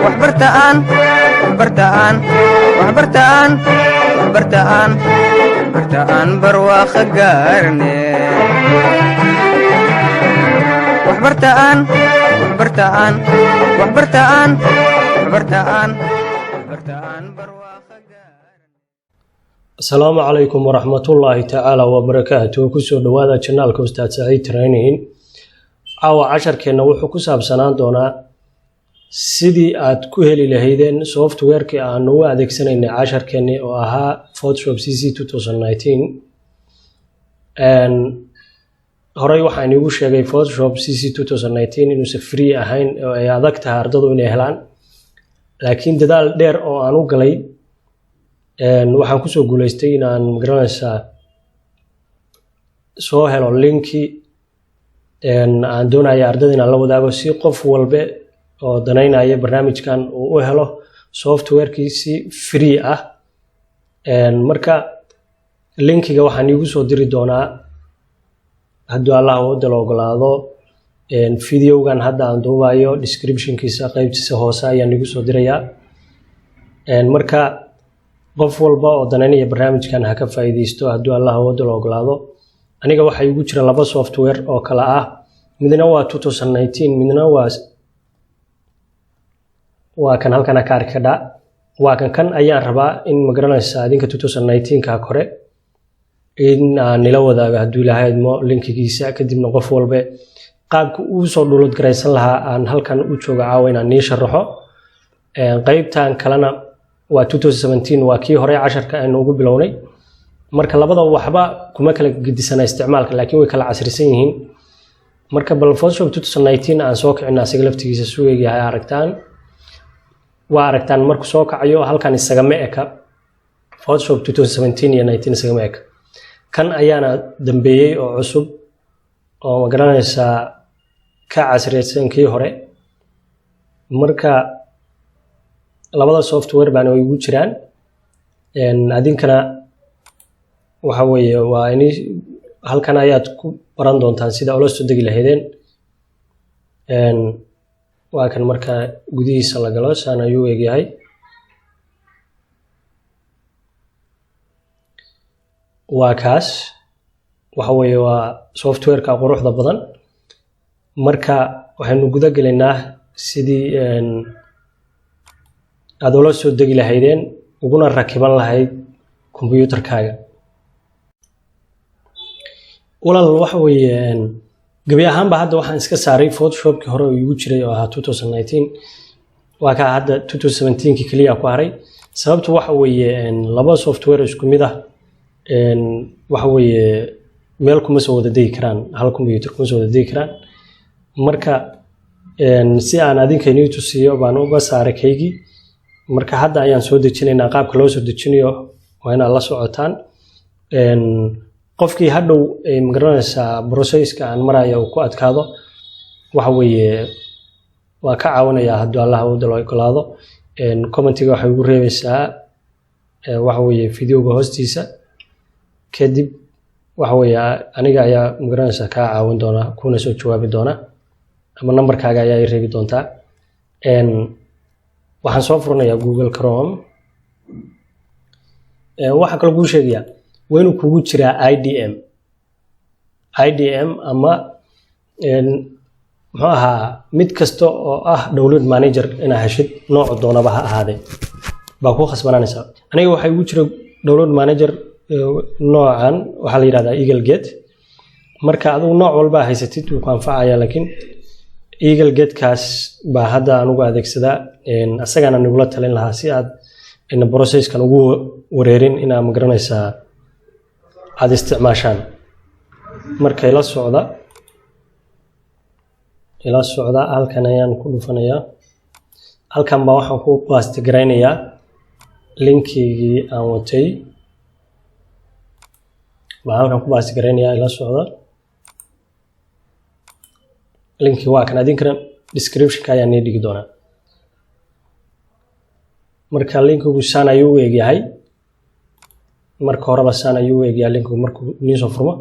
Waxbartaan, waxbartaan, waxbartaan, waxbartaan, waxbartaan, barwaaqo gaarne. Waxbartaan, waxbartaan, waxbartaan, waxbartaan, waxbartaan, barwaaqo. Asalaamu calaykum waraxmatullaahi tacaala wabarakaatu. Kusoo dhowaada channelka Ustaad Saciid Training. Caawa casharkeenna wuxuu ku saabsanaan doonaa sidii aad ku heli lahaydeen softwarekii aanu u adeegsanaynay casharkeennii oo ahaa Photoshop CC 2019. Horey waxaan iigu sheegay Photoshop CC 2019 inuusan free ahayn oo ay adag tahay ardadu inay helaan, laakiin dadaal dheer oo aan u galay waxaan kusoo guuleystay inaan, magaranaysaa, soo helo linki aan doonaya ardada inaan la wadaago, si qof walbe oo danaynaya barnaamijkan uu u helo softwarekii si free ah. Marka linkiga waxaan iigu soo diri doonaa, hadduu Allah wadala ogolaado, videogan hadda aan duubayo descriptionkiisa, qeybtiisa hoose ayaan iigu soo dirayaa. Marka qof walba oo danaynaya barnaamijkan ha ka faa'iideysto, hadduu Allah wadala ogolaado. Aniga waxaa iigu jira laba software oo kale ah, midna waa 2019, midna waa kan halkan ka arki kadhaa, waa kan. Kan ayaan rabaa in, magaranaysaa, idinka 2019 ka kore in aan nila wadaago, hadduu Ilaahay idmo, linkigiisa. Kadibna qof walbe qaabka uu soo download garaysan lahaa aan halkan u jooga caawa inaan nii sharaxo. Qeybtan kalena waa 2017, waa kii hore casharka aynu ugu bilownay. Marka labada waxba kuma kala gedisana isticmaalka, laakiin way kala casrisan yihiin. Marka bal Photoshop 2019 aan soo kicina, asiga laftigiisa suu egyahay aragtaan. Waa aragtaan, markuu soo kacayo halkan isagama eka Photoshop 2017 iyo 19, isagama eka. Kan ayaana dambeeyey oo cusub oo, magaranaysaa, ka casriyaysan kii hore. Marka labada software baana way igu jiraan. Adinkana waxa weeye waa ini halkan ayaad ku baran doontaan sida ula soo degi lahaydeen. Waa kan, marka gudihiisa la galo saan ayuu egyahay. Waa kaas, waxa weeye waa softwareka quruxda badan. Marka waxaynu guda gelaynaa sidii aad ula soo degi lahaydeen uguna rakiban lahayd kombiyuutarkaaga. Walaal, waxa weeye gebi ahaanba hadda waxaan iska saaray Photoshopkii hore oo igu jiray oo ahaa 2019. Waa kaa, hadda 2017kii keliya ku haray. Sababtu waxa weeye laba software isku mid ah, waxa weeye, meel kuma soo wada degi karaan, hal computer kuma soo wada degi karaan. Marka si aan adinka inii tusiyo baan uga saaray kaygii. Marka hadda ayaan soo dejinaynaa. Qaabka loo soo dejinayo waa inaad la socotaan. Qofkii hadhow, magaranaysaa, processka aan maraya uu ku adkaado, waxa weeye waa ka caawinayaa, hadduu Allah u dalo ogolaado. Commentiga waxay ugu reebaysaa, waxa weeye, videoga hoostiisa. Kadib waxa weeye aniga ayaa, magaranaysaa, kaa caawin doona kuna soo jawaabi doona, ama nambarkaaga ayaa i reebi doontaa. Waxaan soo furanayaa Google Chrome. Waxaa kaloo kuu sheegayaa, waa inuu kugu jiraa IDM, IDM ama muxuu ahaa, mid kasta oo ah download manager inaa heshid, noocu doonaba ha ahaadee, baa kuu khasbanaanaysaa. Aniga waxaa igu jira download manager noocan, waxaa la yidhahdaa Eagle Get. Marka adigu nooc walbaa haysatid wuu ku anfacaya, laakiin Eagle Getkaas baa hadda anugu adeegsadaa, asagana nigula talin lahaa si aad processkan ugu wareerin inaa, magaranaysaa, aada isticmaashaan. Marka ila socda, ila socda. Halkan ayaan ku dhufanayaa. Halkan baa waxaan ku paste garaynayaa linkigii aan watay baan halkan ku paste garaynayaa. Ila socda, linkii waa kan, adinkana descriptionka ayaan nii dhigi doonaa. Marka linkigu saan ayuu u egyahay. Marka horeba saan ayuu u egyahay linkigu. Markuu nii soo furmo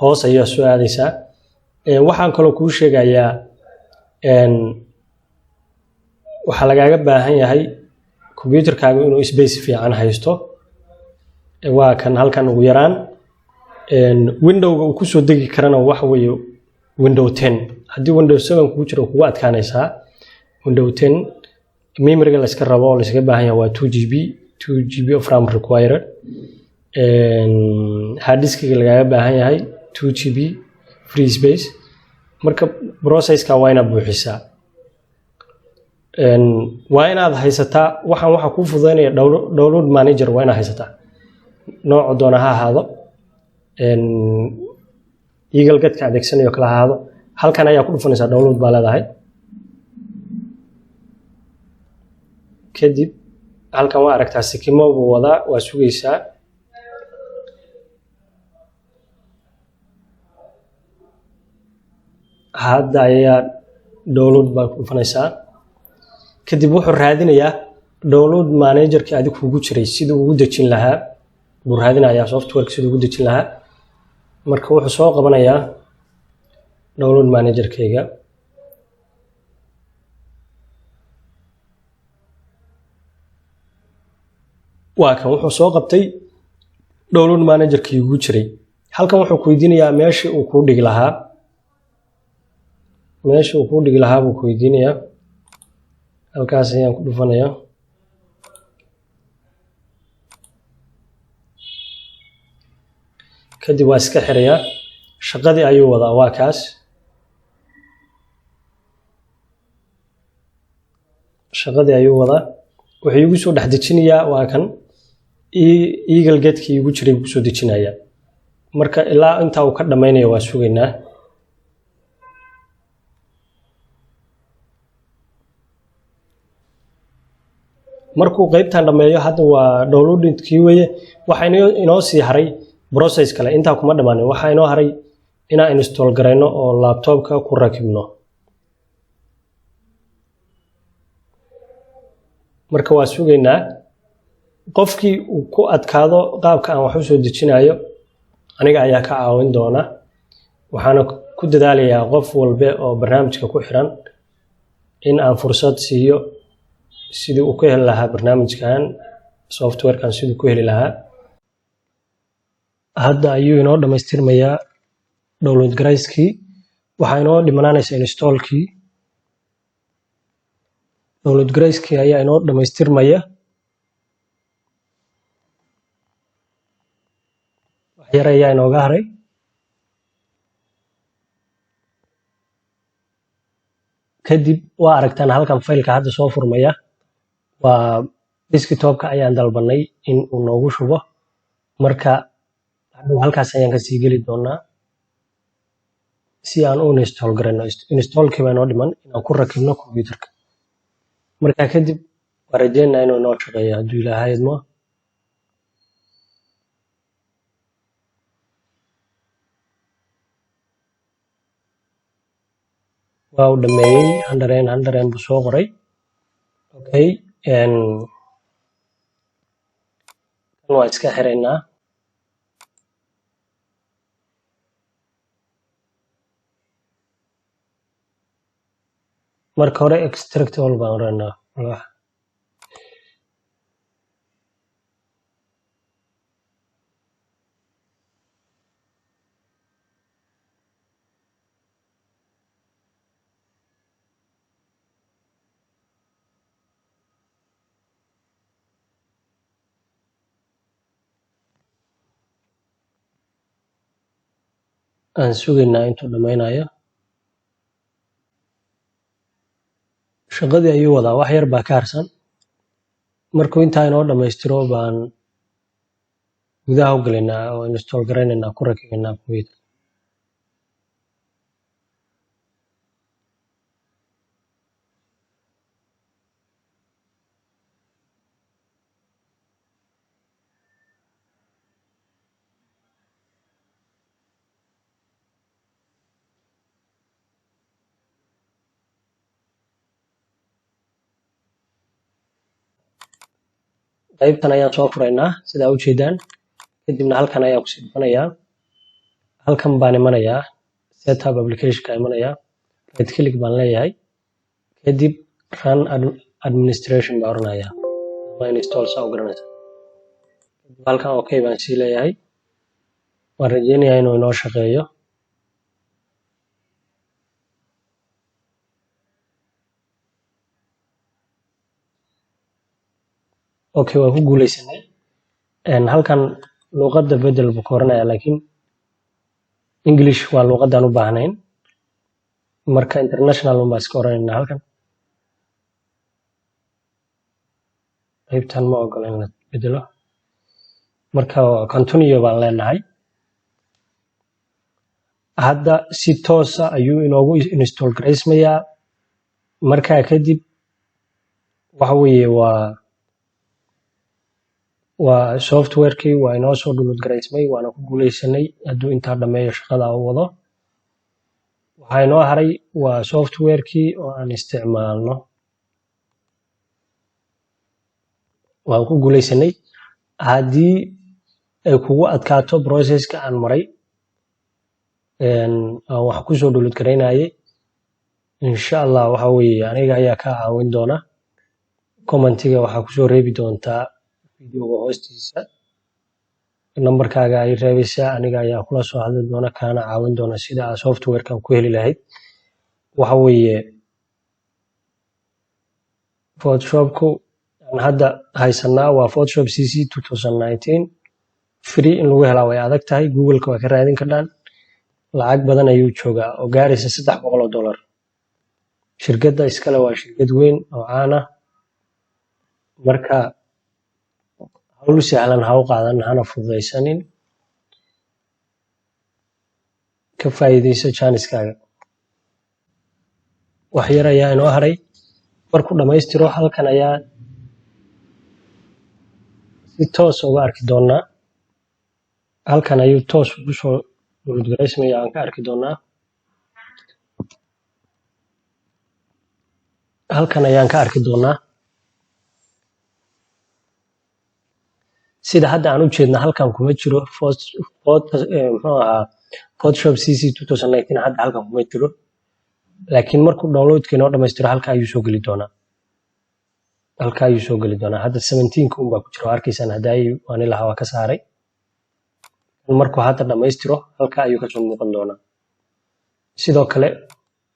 hoos ayaa soo aadaysaa. Waxaan kaloo kuu sheegayaa, Waxaa lagaaga baahan yahay computerkaagu inuu space fiican haysto. Waa kan halkan ugu yaraan windowga uu kusoo degi karana waxa weeye Window 10. Haddii Window 7 kugu jiro, kugu adkaanaysaa. Window 10 memoryga layska rabo oo layskaga baahan yahay waa 2 GB, 2 GB of RAM required. Hard diskiga lagaaga baahan yahay 2 GB free space. Marka processka waa inaad buuxisaa, waa inaad haysataa waxaan. Waxa kuu fududaynaya download manager waa inaad haysataa, noocu doona ha ahaado, Eagle Getka adeegsanayo kala ha ahaado. Halkan ayaa ku dhufanaysaa, download baa leedahay. Kadib halkan waa aragtaa, sikimo buu wadaa, waa sugaysaa. Hadda ayaa download baa ku dhufanaysaa. Kadib wuxuu raadinayaa download managerkii adig kugu jiray siduu ugu dejin lahaa buu raadinayaa, softwareka siduu ugu dejin lahaa. Marka wuxuu soo qabanayaa download managerkayga. Waa kan, wuxuu soo qabtay download managerkii ugu jiray. Halkan wuxuu ku weydiinayaa meeshii uu kuu dhigi lahaa, meesha uu kuu dhigi lahaa buu ku weydiinayaa. Halkaas ayaan ku dhufanayaa. Kadib waa iska xirayaa. Shaqadii ayuu wadaa, waa kaas, shaqadii ayuu wadaa. Wuxuu igu soo dhex dejinayaa, waa kan, Eagle Getkii igu jiray buu kusoo dejinayaa. Marka ilaa intaa uu ka dhammaynayo waa sugaynaa. Markuu qeybtan dhammeeyo, hadda waa downloadingkii weeye. Waxaa inoo sii haray process kale, intaa kuma dhammaanin. Waxaa inoo haray inaan install garayno oo laptopka ku rakibno. Marka waa sugaynaa. Qofkii uu ku adkaado qaabka aan wax u soo dejinayo, aniga ayaa ka caawin doona. Waxaana ku dadaalayaa qof walbe oo barnaamijka ku xiran in aan fursad siiyo sidii uu ku heli lahaa barnaamijkan, softwarekan siduu ku heli lahaa. Hadda ayuu inoo dhammaystirmayaa download garayskii. Waxaa inoo dhimanaanaysa installkii. Download garayskii ayaa inoo dhammaystirmaya, wax yar ayaa inooga haray. Kadib waa aragtaan halkan faylka hadda soo furmaya waa desktopka ayaan dalbanay in uu noogu shubo. Marka hadhow halkaas ayaan kasii geli doonaa si aan u install garayno. Installkii baa inoo dhiman, inaan ku rakibno computerka. Marka kadib waan rajeynaa inuu inoo shaqeeyo hadduu Ilaahay idmo. Waa uu dhameeyey, 100 buu soo qoray. Okay, kan waa iska xiraynaa. Marka hore extract all baan oranaa. Aan sugaynaa intuu dhammaynayo. Shaqadii ayuu wadaa, wax yar baa ka harsan. Markuu intaa inoo dhammaystiro baan gudaha u gelaynaa oo install garaynaynaa, ku rakibaynaa computer. Qaybtan ayaan soo furaynaa, sidaa ujeedaan. Kadibna halkan ayaan kusii dhufanayaa, halkan baan imanayaa, setup applicationka imanayaa, right click baan leeyahay, kadib run Administration baa oranaya ama install, saa u garanaysa. Kadib halkan okay baan sii leeyahay. Waan rajeynayaa inuu inoo shaqeeyo. Okay, waan ku guuleysanay. Halkan luuqadda bedel buu ka oranaya, laakiin English waa luuqaddaan u baahnayn. Marka international un baa iska oranaynaa. Halkan qaybtan ma ogola in la bedelo. Marka continue baan leenahay. Hadda si toosa ayuu inoogu install garaysmayaa. Markaa kadib waxa weeye waa softwarekii waa inoo soo download garaysmay, waana ku guuleysanay. Hadduu intaa dhammeeyo shaqada u wado, waxaa inoo haray waa softwarekii oo aan isticmaalno. Waan ku guuleysanay. Haddii ay kugu adkaato processka aan maray aan wax kusoo download garaynayay, insha Allah waxa weeye aniga ayaa kaa caawin doona. Commentiga waxaa kusoo reebi doontaa videoga hoostiisa, nambarkaaga ay reebaysaa, aniga ayaa kula soo hadli doona, kaana caawin doona sida aad softwarekan ku heli lahayd. Waxa weeye Photoshopku aan hadda haysanaa waa Photoshop CC 2019. Free in lagu helaa way adag tahay. Google-ka waa ka raadin kardhaan, lacag badan ayuu joogaa oo gaaraysa $300. Shirkadda iskale waa shirkad weyn oo caan ah. Marka hawl sahlan ha u qaadan, hana fududaysanin. Ka faa'iidayso jaaniskaaga. Wax yar ayaa inoo haray. Markuu dhammaystiro, halkan ayaa si toos uga arki doonaa. Halkan ayuu toos ugu soo download garaysmaya, aan ka arki doonaa. Halkan ayaan ka arki doonaa. Sida hadda aan u jeedna, halkan kuma jiro muxuu ahaa, Photoshop CC 2019 hadda halkan kuma jiro, laakiin markuu downloadka inoo dhammaystiro halka ayuu soo geli doonaa, halka ayuu soo geli doonaa. Hadda 17 un baa ku jira oo arkaysaan. Hadaayi waan ilaha waa ka saaray. Markuu hadda dhammaystiro, halka ayuu kasoo muuqan doonaa. Sidoo kale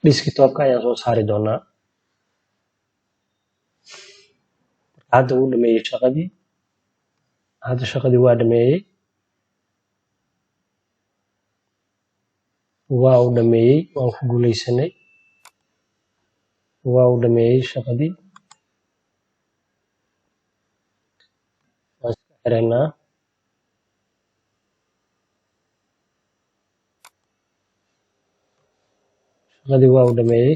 desktopka ayaan soo saari doonaa. Hadda wuu dhameeyey shaqadii. Hadda shaqadii waa dhameeyey, waa uu dhameeyey. Waan ku guuleysanay, waa uu dhameeyey shaqadii. Waan iska xireynaa. Shaqadii waa uu dhameeyey.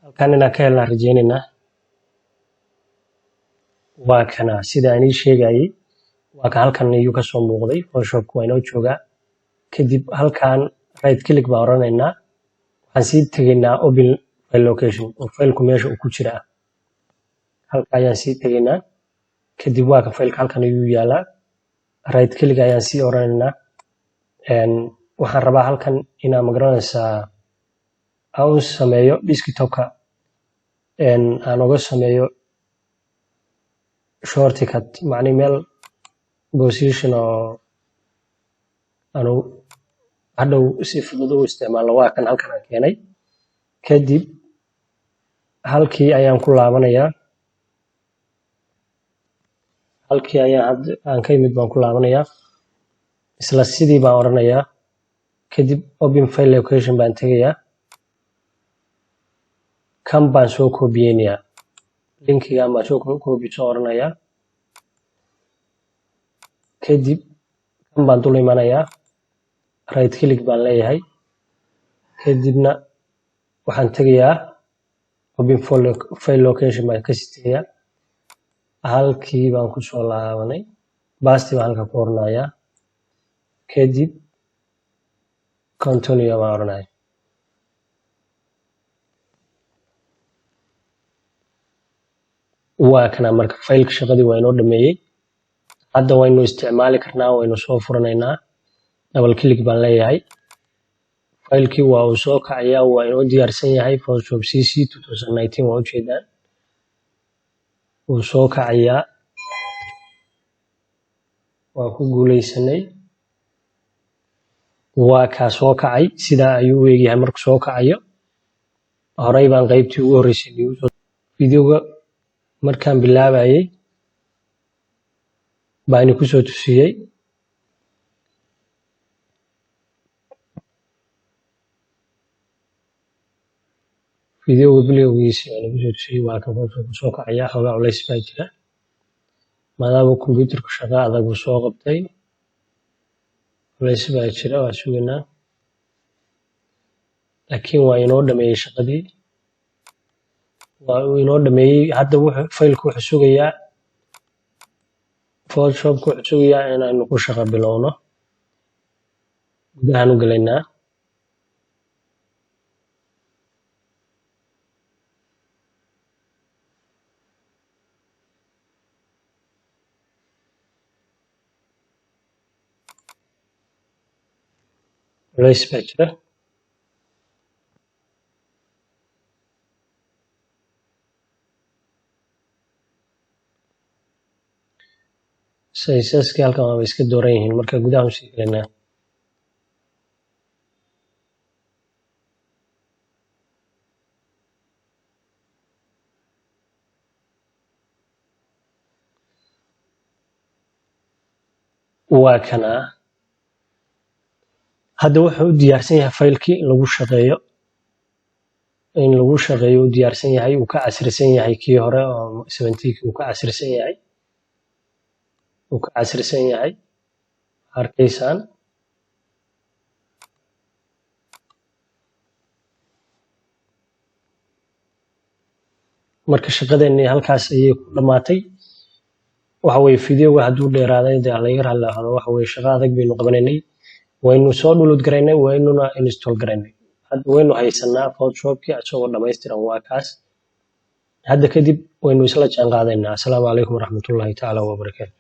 Halkan inaan ka helnaa rajeynaynaa. Waa kana sida aan ii sheegayay, waa ka halkan ayuu kasoo muuqday. Photoshopka waa inoo joogaa. Kadib halkan right click baan oranaynaa. Waxaan sii tegaynaa open file location oo failku meesha uu ku jira. Halka ayaan sii tegaynaa. Kadib waa ka failka, halkan ayuu yaalaa. Right click ayaan sii oranaynaa. Waxaan rabaa halkan inaan, magaranaysaa, aan u sameeyo desktopka, aan uga sameeyo shortcut, macni meel position oo aanu hadhow si fudud u isticmaalno. Waa kan, halkan aan keenay. Kadib halkii ayaan ku laabanayaa, halkii ayaan hadda aan ka imid baan ku laabanayaa. Isla sidii baan oranayaa. Kadib open file location baan tegayaa. Kan baan soo koobiyeynayaa, linkigan baan soo koobi soo oranayaa. Kadib kan baan dul imanayaa, right click baan leeyahay. Kadibna waxaan tegayaa open file location baan kasii tegayaa. Halkii baan kusoo laabanay, paste baan halka ku oranayaa. Kadib continue baan oranaya. Waa kana. Marka faylka shaqadii waa inoo dhameeyey. Hadda waynu isticmaali karnaa, waynu soo furanaynaa. Double click baan leeyahay. Faylkii waa uu soo kacayaa, waa inoo diyaarsan yahay. Photoshop CC 2019 waa ujeedaan. Wuu soo kacayaa. Waan ku guuleysanay. Waa kaa soo kacay. Sidaa ayuu u egyahay markuu soo kacayo. Horey baan qaybtii ugu horreysay videoga markaan bilaabayay baan kusoo tusiyey. Videoga bilowgiisa baan kusoo tusiyey. Waa kan kusoo kacaya. Xoogaa culays baa jira maadaama computerku shaqo adag uu soo qabtay. Culays baa jira, waa sugaynaa, laakiin waa inoo dhameeyey shaqadii, waa uu inoo dhameeyey. Hadda wuxuu faylku wuxuu sugayaa, Photoshopku wuxuu sugayaa inaynu ku shaqo bilowno. Gudahaan u galaynaa. Culays baa jira. Saysaskii halkan waaba iska dooran yihiin. Marka gudaha usii galaynaa. Waa kanaa. Hadda wuxuu u diyaarsan yahay faylkii in lagu shaqeeyo, in lagu shaqeeyo u diyaarsan yahay. Uu ka casrisan yahay kii hore oo 17, uu ka casrisan yahay, uu ka casrisan yahay, arkaysaan. Marka shaqadeennii halkaas ayay ku dhammaatay. Waxa weye videoga hadduu dheeraaday dee laga raalli ahaado. Waxa weye shaqo adag baynu qabanaynay. Waynu soo download garaynay, waynuna install garaynay. Hadda waynu haysanaa Photoshopkii isagoo dhammaystiran. Waa kaas. Hadda kadib waynu isla jaan qaadaynaa. Asalaamu calaykum waraxmatullaahi tacaala wabarakaatu.